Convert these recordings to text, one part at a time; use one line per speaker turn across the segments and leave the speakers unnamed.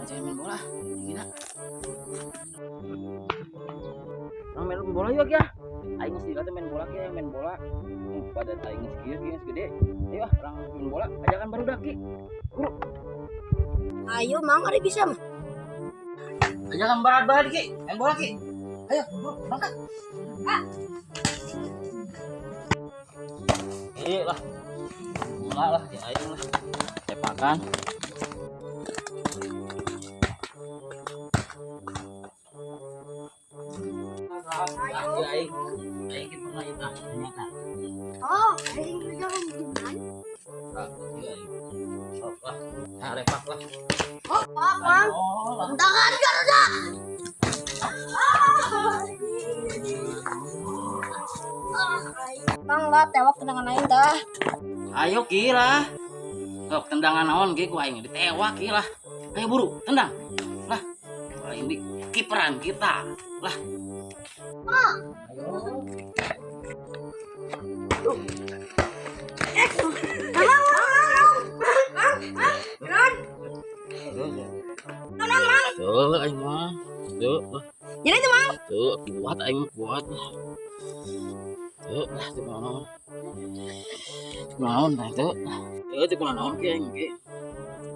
Ajakan main bola. Gina. Urang main bola yuk ya. Aing geus dilatih main bola kieu, main bola. Badan aing geus kieu, geus gede. Ayo ah, urang main bola. Ajakan barudak, Ki. Buru.
Ayo, Mang, ada bisa mah.
Ajakan barat-barat, Ki. Main bola, Ki. Ayo, buru, berangkat. Iya lah. Bola lah, ya aing lah. Sepakan. Ayo. Aing. Aing ki pernah itu ternyata.
Oh, aing kerja gimana?
Ah, iya, aing. Sok lah. Nah, lepak lah.
Oh, Mang.
Oh, lah.
Tendangan Garuda. Mang lah, tewak tendangan aing dah.
Ayo Ki lah. Sok tendangan naon Ki ku aing ditewak Ki lah. Ayo buru, tendang. Lah. Aing di kiperan kita. Lah. Ayo. Tuh, aing mah. Tuh, lah.
Jadi itu, Mang.
Tuh, kuat aing mah kuat. Tuh, lah teu naon. Teu naon tah tuh. Tuh, teu naon ki aing ki.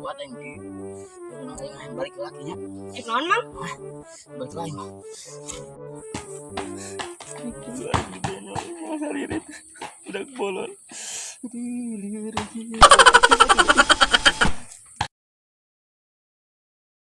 Kuat aing ki. Teu naon aing mah balik lagi nya.
Eh, naon, Mang?
Balik lagi mah.
Budak bolon. Aduh, lieur.